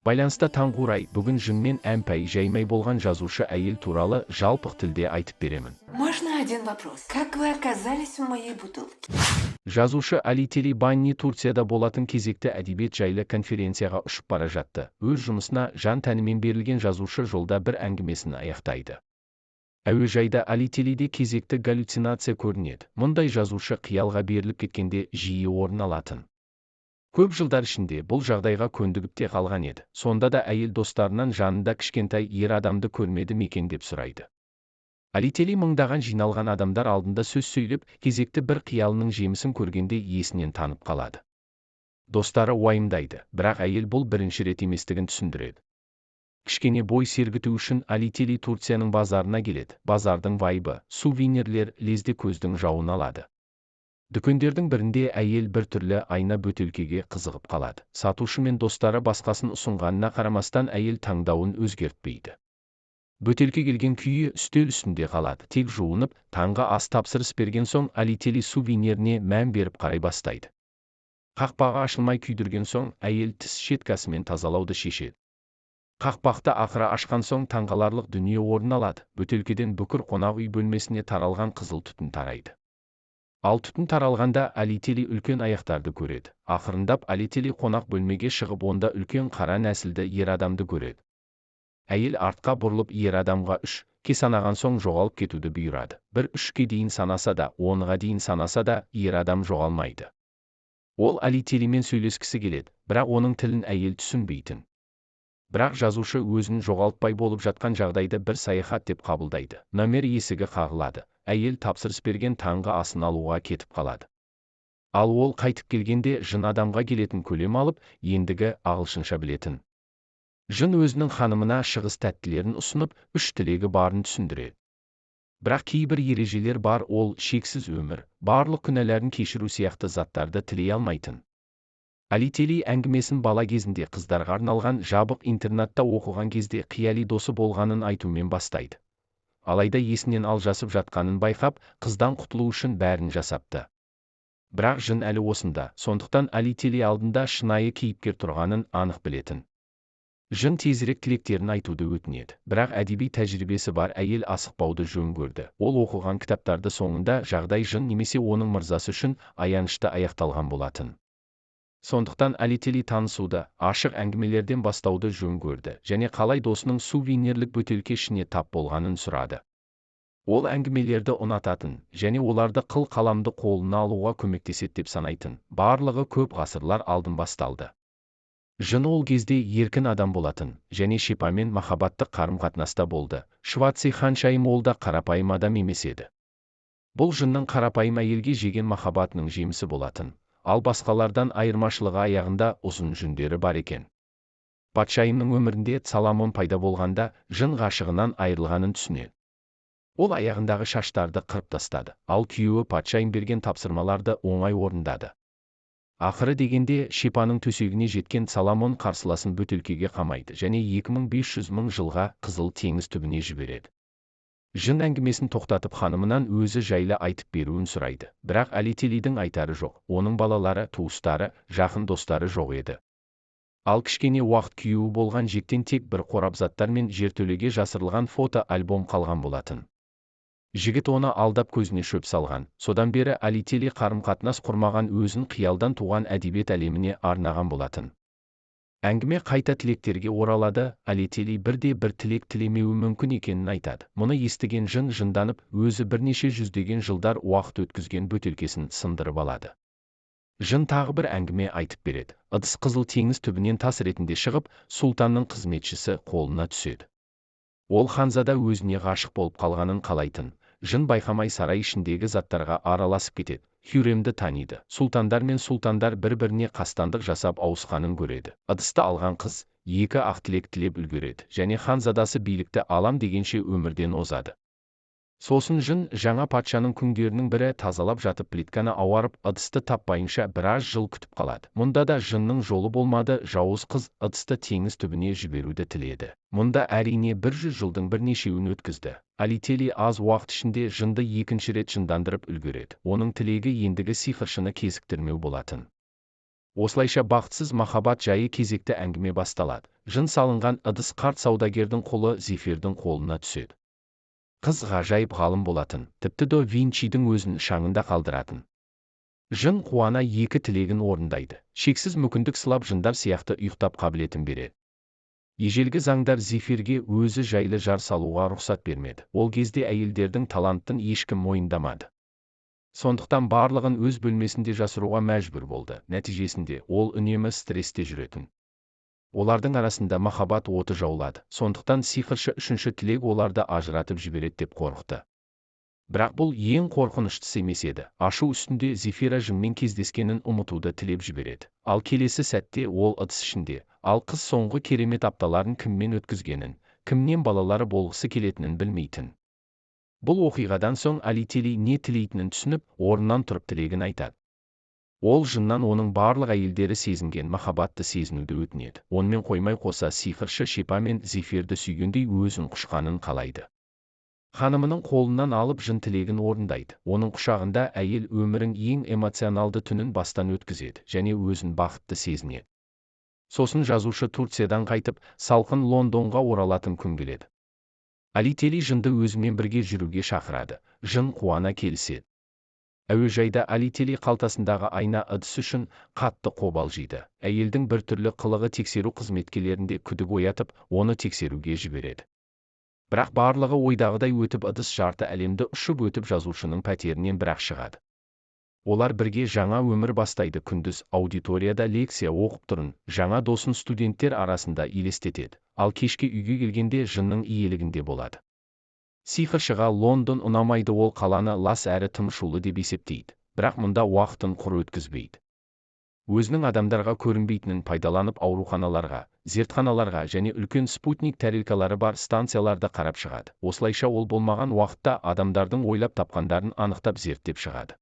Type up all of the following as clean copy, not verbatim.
Байланыста Таңғурай, бүгін жынмен әмпәй жәймәй болған жазушы әйел туралы жалпық тілде айтып беремін. Можно один вопрос? Как вы оказались в моей бутылке? Жазушы Алители Банни Турцияда болатын кезекті әдебиет жайлы конференцияға ұшып бара жатты. Өз жұмысына жан тәнімен берілген жазушы жолда бір әңгімесін аяқтайды. Әуежайда Алителиде кезекті галлюцинация көрінеді. Мұндай жазушы қиялға беріліп кеткенде жиі орын алатын. Көп жылдар ішінде бұл жағдайға көндігіп те қалған еді. Сонда да әйел достарынан жанында кішкентай ер адамды көрмеді ме екен деп сұрайды. Алители мыңдаған жиналған адамдар алдында сөз сөйлеп, кезекті бір қиялының жемісін көргенде есінен танып қалады. Достары уайымдайды, бірақ әйел бұл бірінші рет еместігін түсіндіреді. Кішкене бой сергіту үшін Алители Турцияның базарына келеді. Базардың вайбы, сувенирлер лезде көздің жауын алады. Дүкендердің бірінде әйел бір түрлі айна бөтелкеге қызығып қалады. Сатушы мен достары басқасын ұсынғанына қарамастан, әйел таңдауын өзгертпейді. Бөтелке келген күйі үстел үстінде қалады. Тек жуынып, таңғы ас тапсырыс берген соң Алители сувениріне мән беріп қарай бастайды. Қақпағы ашылмай күйдірген соң, әйел тіс щеткасымен тазалауды шешеді. Қақпақты ақыры ашқан соң, таңғаларлық дүние орын алады. Бөтелкеден бүкір қонақ үй бөлмесіне таралған қызыл түтін тарайды. Ал түтін таралғанда Алители үлкен аяқтарды көреді. Ақырындап Алители қонақ бөлмеге шығып, онда үлкен қара нәсілді ер адамды көреді. Әйел артқа бұрылып, ер адамға 3-ке санаған соң жоғалып кетуді бұйырады. Бір 3-ке дейін санаса да, 10-ға дейін санаса да, ер адам жоғалмайды. Ол Алителимен сөйлескісі келеді, бірақ оның тілін әйел түсінбейтін. Бірақ жазушы өзін жоғалтпай, болып жатқан жағдайды бір саяхат деп қабылдайды. Номер есігі қағылады. Әйел тапсырыс берген таңғы асын алуға кетіп қалады. Ал ол қайтып келгенде жын адамға келетін көлем алып, ендігі ағылшынша білетін. Жын өзінің ханымына шығыс тәттілерін ұсынып, үш тілегі барын түсіндіреді. Бірақ кейбір ережелер бар: ол шексіз өмір, барлық күнәларын кешіру сияқты заттарды тілей алмайтын. Алители әңгімесін бала кезінде қыздарға арналған жабық интернатта оқыған кезде қияли досы болғанын айтумен бастайды. Алайда есінен алжасып жатқанын байқап, қыздан құтылу үшін бәрін жасапты. Бірақ жын әлі осында, сондықтан Алители алдында шынайы кейіпкер тұрғанын анық білетін. Жын тезірек тілектерін айтуды өтінеді. Бірақ әдеби тәжірибесі бар әйел асықпауды жөн көрді. Ол оқыған кітаптарды соңында жағдай жын немесе оның мырзасы үшін аянышты аяқталған болатын. Сондықтан Алители танысуды ашық әңгімелерден бастауды жөн көрді және қалай досының сувенирлік бөтелке ішіне тап болғанын сұрады. Ол әңгімелерді ұнататын және оларды қыл қаламды қолына алуға көмектеседі деп санайтын. Барлығы көп ғасырлар алдын басталды. Жын ол кезде еркін адам болатын және Шепамен махаббаттық қарым-қатынаста болды. Шваци ханшайым, ол да қарапайым адам емес еді. Бұл жынның қарапайым әйелге жеген махаббатының жемісі болатын. Ал басқалардан айырмашылығы аяғында ұзын жүндері бар екен. Патшайымның өмірінде Цаламон пайда болғанда, жын ғашығынан айырылғанын түсінеді. Ол аяғындағы шаштарды қырып тастады, ал күйеуі патшайым берген тапсырмаларды оңай орындады. Ақыры дегенде Шепаның төсегіне жеткен Саламон қарсыласын бөтелкеге қамайды және 2500 мың жылға Қызыл теңіз түбіне жібереді. Жын әңгімесін тоқтатып, ханымынан өзі жайлы айтып беруін сұрайды. Бірақ Алителидің айтары жоқ, оның балалары, туыстары, жақын достары жоқ еді. Ал кішкене уақыт күйеуі болған Жектен тек бір қорап заттар мен жертөлеге жасырылған фото альбом қалған болатын. Жігіт оны алдап, көзіне шөп салған. Содан бері Алители қарым-қатынас құрмаған, өзін қиялдан туған әдебиет әлеміне арнаған болатын. Әңгіме қайта тілектерге оралады. Алители бірде бір тілек тілемеуі мүмкін екенін айтады. Мұны естіген жын жынданып, өзі бірнеше жүздеген жылдар уақыт өткізген бөтелкесін сындырып алады. Жын тағы бір әңгіме айтып береді. Ыдыс Қызыл теңіз түбінен тас ретінде шығып, сұлтанның қызметшісі қолына түседі. Ол ханзада өзіне ғашық болып қалғанын қалайтын. Жын байқамай сарай ішіндегі заттарға араласып кетеді. Хюремді таниды. Сұлтандар мен сұлтандар бір-біріне қастандық жасап ауысқанын көреді. Ыдысты алған қыз екі ақ тілек тілеп үлгереді және ханзадасы билікті алам дегенше өмірден озады. Сосын жын жаңа патшаның күңдерінің бірі тазалап жатып, плитканы ауарып, ыдысты таппайынша біраз жыл күтіп қалады. Мұнда да жынның жолы болмады, жауыз қыз ыдысты теңіз түбіне жіберуді тіледі. Мұнда, әрине, 100 жылдың бірнешеуін өткізді. Алители аз уақыт ішінде жынды екінші рет жындандырып үлгереді. Оның тілегі ендігі сиқыршыны кезіктірмеу болатын. Осылайша бақытсыз махаббат жайы кезекті әңгіме басталады. Жын салынған ыдыс қарт саудагердің құлы Зефирдің қолына түседі. Қыз ғажайып ғалым болатын, тіпті до Винчидің өзін шаңында қалдыратын. Жын қуана екі тілегін орындайды. Шексіз мүмкіндік сылап, жындар сияқты ұйықтап қабілетін береді. Ежелгі заңдар Зефирге өзі жайлы жар салуға рұқсат бермеді. Ол кезде әйелдердің талантын ешкім мойындамады. Сондықтан барлығын өз бөлмесінде жасыруға мәжбүр болды. Нәтижесінде ол үнемі стрессте жүретін. Олардың арасында махаббат оты жаулады. Сондықтан сиқыршы үшінші тілек оларды ажыратып жібереді деп қорықты. Бірақ бұл ең қорқыныштысы емес еді. Ашу үстінде Зефира жынмен кездескенін ұмытуды тілеп жібереді. Ал келесі сәтте ол ыдыс ішінде, ал қыз соңғы керемет апталарын кіммен өткізгенін, кімнен балалары болғысы келетінін білмейтін. Бұл оқиғадан соң Алители не тілейтінін түсініп, орнынан тұрып тілегін айтады. Ол жыннан оның барлық әйелдері сезінген махаббатты сезінуді өтінеді. Онымен қоймай қоса сиқыршы Шепа мен Зефирді сүйгендей өзін құшқанын қалайды. Ханымының қолынан алып, жын тілегін орындайды. Оның құшағында әйел өмірің ең эмоционалды түнін бастан өткізеді және өзін бақытты сезінеді. Сосын жазушы Турциядан қайтып, салқын Лондонға оралатын күн келеді. Алители жынды өзімен бірге жүруге шақырады. Жын қуана келіседі. Әуежайда Алители қалтасындағы айна ыдыс үшін қатты қобалжиды. Әйелдің біртүрлі қылығы тексеру қызметкерлерінде күдік оятып, оны тексеруге жібереді. Бірақ барлығы ойдағыдай өтіп, ыдыс жарты әлемді ұшып өтіп, жазушының пәтерінен бірақ шығады. Олар бірге жаңа өмір бастайды. Күндіз аудиторияда лекция оқып тұрын, жаңа досын студенттер арасында елестетеді. Ал кешке үйге келгенде жынның иелігінде болады. Сиқыршыға Лондон ұнамайды, ол қаланы лас әрі тым шулы деп есептейді. Бірақ мұнда уақытын құр өткізбейді. Өзінің адамдарға көрінбейтінін пайдаланып, ауруханаларға, зертханаларға және үлкен спутник тарелкалары бар станцияларды қарап шығады. Осылайша ол болмаған уақытта адамдардың ойлап тапқандарын анықтап, зерттеп шығады.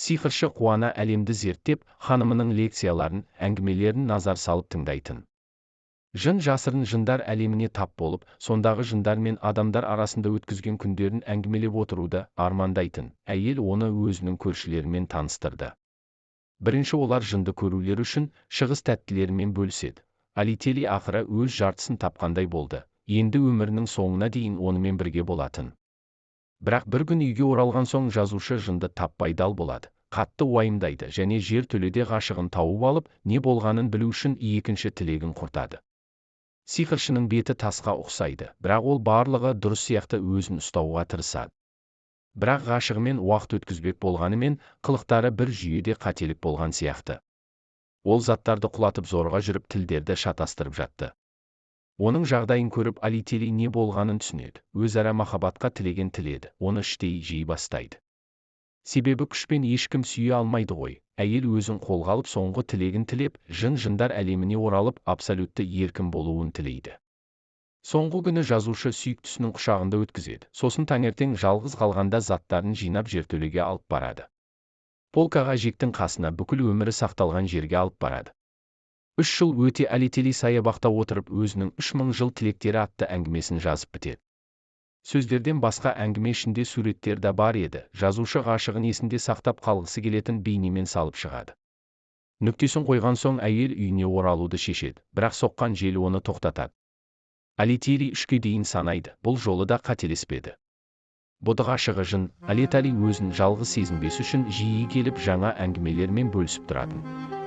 Сиқыршы қуана әлемді зерттеп, ханымының лекцияларын, әңгімелерін назар салып тыңдайтын. Жын жасырын жындар әлеміне тап болып, сондағы жындар мен адамдар арасында өткізген күндерін әңгімелеп отыруды армандайтын. Әйел оны өзінің көршілерімен таныстырды. Бірінші олар жынды көрулері үшін шығыс тәттілерімен бөліседі. Алители ақыры өз жартысын тапқандай болды. Енді өмірінің соңына дейін онымен бірге болатын. Бірақ бір күн үйге оралған соң жазушы жынды таппай дал болады. Қатты уайымдайды және жер төледе ғашығын тауып алып, не болғанын білу үшін екінші тілегін құртады. Сиқыршының беті тасқа ұқсайды, бірақ ол барлығы дұрыс сияқты өзін ұстауға тырысады. Бірақ ғашығымен уақыт өткізбек болғанымен, қылықтары бір жүйеде қателік болған сияқты. Ол заттарды құлатып, зорға жүріп, тілдерді шатастырып жатты. Оның жағдайын көріп, Алители не болғанын түсінеді. Өзара махаббатқа тілеген тіледі, оны іштей жей бастайды. Себебі күшпен ешкім сүйе алмайды ғой. Әйел өзін қолға алып, соңғы тілегін тілеп, жын-жындар әлеміне оралып, абсолютті еркін болуын тілейді. Соңғы күні жазушы сүйіктісінің құшағында өткізеді. Сосын таңертең жалғыз қалғанда заттарын жинап жертөлеге алып барады. Полкаға, Жектің қасына, бүкіл өмірі сақталған жерге алып барады. 3 жыл өте Алители саябақта отырып, өзінің 3000 жыл тілектері атты әңгімесін жазып бітеді. Сөздерден басқа әңгіме ішінде суреттер де бар еді. Жазушы ғашығын есінде сақтап қалғысы келетін бейнемен салып шығады. Нүктесін қойған соң әйел үйіне оралуды шешеді, бірақ соққан жел оны тоқтатады. Алители үшке дейін санайды, бұл жолы да қателеспеді. Бұды ғашығы жын. Алетали өзін жалғыз сезінбес үшін жиі келіп, жаңа әңгімелермен бөлісіп тұратын.